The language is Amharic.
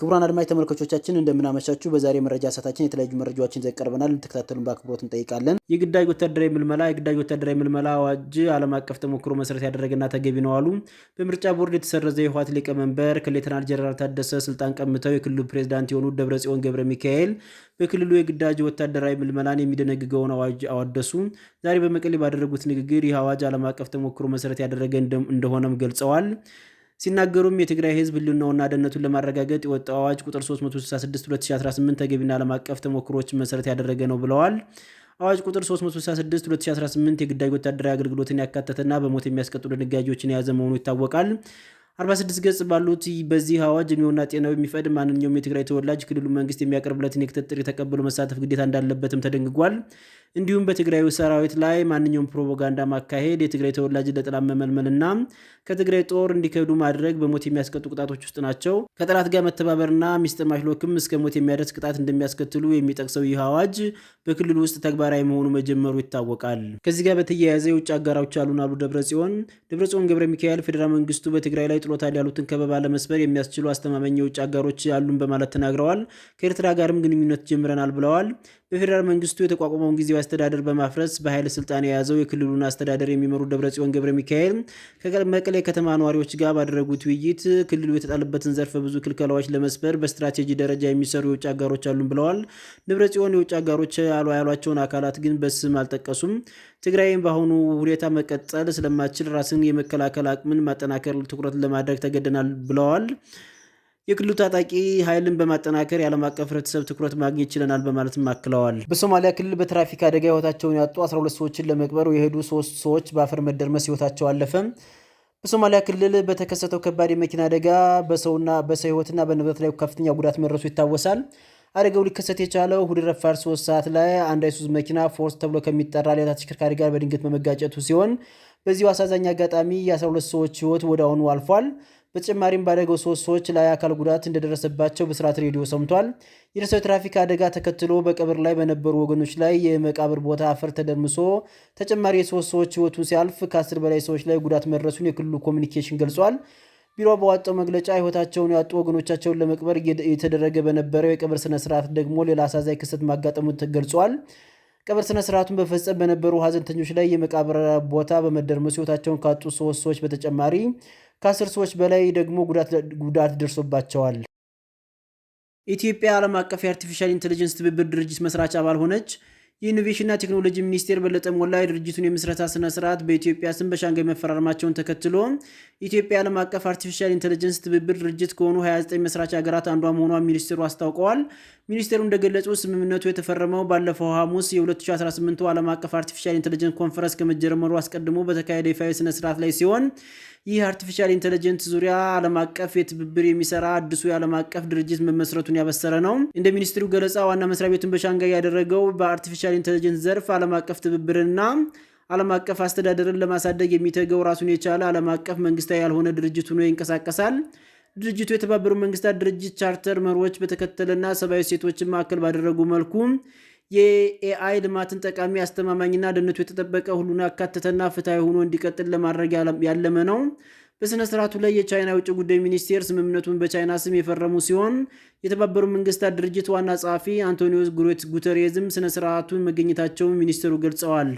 ክቡራን አድማጭ ተመልካቾቻችን፣ እንደምን አመሻችሁ። በዛሬ መረጃ ሰዓታችን የተለያዩ መረጃዎችን ይዘን ቀርበናል። እንድትከታተሉን በአክብሮት እንጠይቃለን። የግዳጅ ወታደራዊ ምልመላ አዋጅ ዓለም አቀፍ ተሞክሮ መሰረት ያደረገና ተገቢ ነው አሉ። በምርጫ ቦርድ የተሰረዘ የህወሓት ሊቀመንበር ከሌተናል ጀነራል ታደሰ ስልጣን ቀምተው የክልሉ ፕሬዝዳንት የሆኑት ደብረጽዮን ገብረ ሚካኤል በክልሉ የግዳጅ ወታደራዊ ምልመላን የሚደነግገውን አዋጅ አወደሱ። ዛሬ በመቀሌ ባደረጉት ንግግር ይህ አዋጅ ዓለም አቀፍ ተሞክሮ መሰረት ያደረገ እንደሆነም ገልጸዋል። ሲናገሩም የትግራይ ህዝብ ህልውናውና ደህንነቱን ለማረጋገጥ የወጣው አዋጅ ቁጥር 366 2018 ተገቢና ዓለም አቀፍ ተሞክሮዎችን መሰረት ያደረገ ነው ብለዋል። አዋጅ ቁጥር 366 2018 የግዳጅ ወታደራዊ አገልግሎትን ያካተተና በሞት የሚያስቀጡ ድንጋጌዎችን የያዘ መሆኑ ይታወቃል። 46 ገጽ ባሉት በዚህ አዋጅ እድሜውና ጤናው የሚፈቅድ ማንኛውም የትግራይ ተወላጅ ክልሉ መንግስት የሚያቀርብለትን የክተት ጥሪ ተቀብሎ መሳተፍ ግዴታ እንዳለበትም ተደንግጓል። እንዲሁም በትግራይ ሰራዊት ላይ ማንኛውም ፕሮፓጋንዳ ማካሄድ፣ የትግራይ ተወላጅ ለጠላት መመልመልና ከትግራይ ጦር እንዲከዱ ማድረግ በሞት የሚያስቀጡ ቅጣቶች ውስጥ ናቸው። ከጠላት ጋር መተባበርና ሚስጥር ማሽሎክም እስከ ሞት የሚያደርስ ቅጣት እንደሚያስከትሉ የሚጠቅሰው ይህ አዋጅ በክልሉ ውስጥ ተግባራዊ መሆኑ መጀመሩ ይታወቃል። ከዚህ ጋር በተያያዘ የውጭ አጋሮች አሉን አሉ ደብረጽዮን። ደብረጽዮን ገብረ ሚካኤል ፌዴራል መንግስቱ በትግራይ ላይ ጥሎታል ያሉትን ከበባ ለመስበር የሚያስችሉ አስተማማኝ የውጭ አጋሮች አሉን በማለት ተናግረዋል። ከኤርትራ ጋርም ግንኙነት ጀምረናል ብለዋል። በፌዴራል መንግስቱ የተቋቋመውን ጊዜያዊ አስተዳደር በማፍረስ በኃይል ስልጣን የያዘው የክልሉን አስተዳደር የሚመሩ ደብረጽዮን ገብረ ሚካኤል ከመቀሌ ከተማ ነዋሪዎች ጋር ባደረጉት ውይይት ክልሉ የተጣለበትን ዘርፈ ብዙ ክልከላዎች ለመስበር በስትራቴጂ ደረጃ የሚሰሩ የውጭ አጋሮች አሉን ብለዋል። ደብረጽዮን የውጭ አጋሮች ያሏቸውን አካላት ግን በስም አልጠቀሱም። ትግራይም በአሁኑ ሁኔታ መቀጠል ስለማትችል ራስን የመከላከል አቅምን ማጠናከር ትኩረት ለማድረግ ተገደናል ብለዋል። የክልሉ ታጣቂ ኃይልን በማጠናከር የዓለም አቀፍ ህብረተሰብ ትኩረት ማግኘት ችለናል በማለትም አክለዋል። በሶማሊያ ክልል በትራፊክ አደጋ ህይወታቸውን ያጡ 12 ሰዎችን ለመቅበር የሄዱ ሶስት ሰዎች በአፈር መደርመስ ህይወታቸው አለፈ። በሶማሊያ ክልል በተከሰተው ከባድ የመኪና አደጋ በሰውና በሰው ህይወትና በንብረት ላይ ከፍተኛ ጉዳት መድረሱ ይታወሳል። አደጋው ሊከሰት የቻለው እሁድ ረፋድ 3 ሰዓት ላይ አንድ አይሱዙ መኪና ፎርስ ተብሎ ከሚጠራ ሌላ ተሽከርካሪ ጋር በድንገት በመጋጨቱ ሲሆን በዚሁ አሳዛኝ አጋጣሚ የ12 ሰዎች ህይወት ወዲያውኑ አልፏል። በተጨማሪም በአደጋው ሶስት ሰዎች ላይ አካል ጉዳት እንደደረሰባቸው ብስራት ሬዲዮ ሰምቷል። የደረሰው የትራፊክ አደጋ ተከትሎ በቀብር ላይ በነበሩ ወገኖች ላይ የመቃብር ቦታ አፈር ተደርምሶ ተጨማሪ የሶስት ሰዎች ህይወቱ ሲያልፍ ከ10 በላይ ሰዎች ላይ ጉዳት መድረሱን የክልሉ ኮሚኒኬሽን ገልጿል። ቢሮ ባወጣው መግለጫ ህይወታቸውን ያጡ ወገኖቻቸውን ለመቅበር እየተደረገ በነበረው የቀብር ስነ ስርዓት ደግሞ ሌላ አሳዛኝ ክስተት ማጋጠሙን ገልጿል። ቀብር ስነ ስርዓቱን በመፈጸም በነበሩ ሀዘንተኞች ላይ የመቃብር ቦታ በመደርመሱ ህይወታቸውን ካጡ ሶስት ሰዎች በተጨማሪ ከ10 ሰዎች በላይ ደግሞ ጉዳት ደርሶባቸዋል። ኢትዮጵያ ዓለም አቀፍ የ artificial intelligence ትብብር ድርጅት መስራች አባል ሆነች። የኢኖቬሽንና ቴክኖሎጂ ሚኒስቴር በለጠ ሞላ የድርጅቱን የምስረታ ስነ ስርዓት በኢትዮጵያ ስም በሻንጋይ መፈራረማቸውን ተከትሎ ኢትዮጵያ ዓለም አቀፍ artificial intelligence ትብብር ድርጅት ከሆኑ 29 መስራች ሀገራት አንዷ መሆኗን ሚኒስቴሩ አስታውቀዋል። ሚኒስቴሩ እንደገለጹ ስምምነቱ የተፈረመው ባለፈው ሐሙስ የ2018 ዓለም አቀፍ artificial intelligence ኮንፈረንስ ከመጀመሩ አስቀድሞ በተካሄደ ይፋዊ ስነ ስርዓት ላይ ሲሆን ይህ artificial intelligence ዙሪያ ዓለም አቀፍ የትብብር የሚሰራ አዲሱ የዓለም አቀፍ ድርጅት መመስረቱን ያበሰረ ነው። እንደ ሚኒስትሩ ገለጻ ዋና መስሪያ ቤቱን በሻንጋይ ያደረገው በ artificial intelligence ዘርፍ ዓለም አቀፍ ትብብርና ዓለም አቀፍ አስተዳደርን ለማሳደግ የሚተገው ራሱን የቻለ ዓለም አቀፍ መንግስታዊ ያልሆነ ድርጅት ሆኖ ይንቀሳቀሳል። ድርጅቱ የተባበሩት መንግስታት ድርጅት ቻርተር መርሆች በተከተለና ሰብአዊ እሴቶችን ማዕከል ባደረጉ መልኩ የ AI ልማትን ጠቃሚ፣ አስተማማኝና ደህንነቱ የተጠበቀ፣ ሁሉን ያካተተና ፍትሐዊ ሆኖ እንዲቀጥል ለማድረግ ያለመ ነው። በሥነ ሥርዓቱ ላይ የቻይና የውጭ ጉዳይ ሚኒስቴር ስምምነቱን በቻይና ስም የፈረሙ ሲሆን የተባበሩት መንግስታት ድርጅት ዋና ጸሐፊ አንቶኒዮ ጉተሬዝም ስነ ስርዓቱን መገኘታቸውን ሚኒስትሩ ገልጸዋል።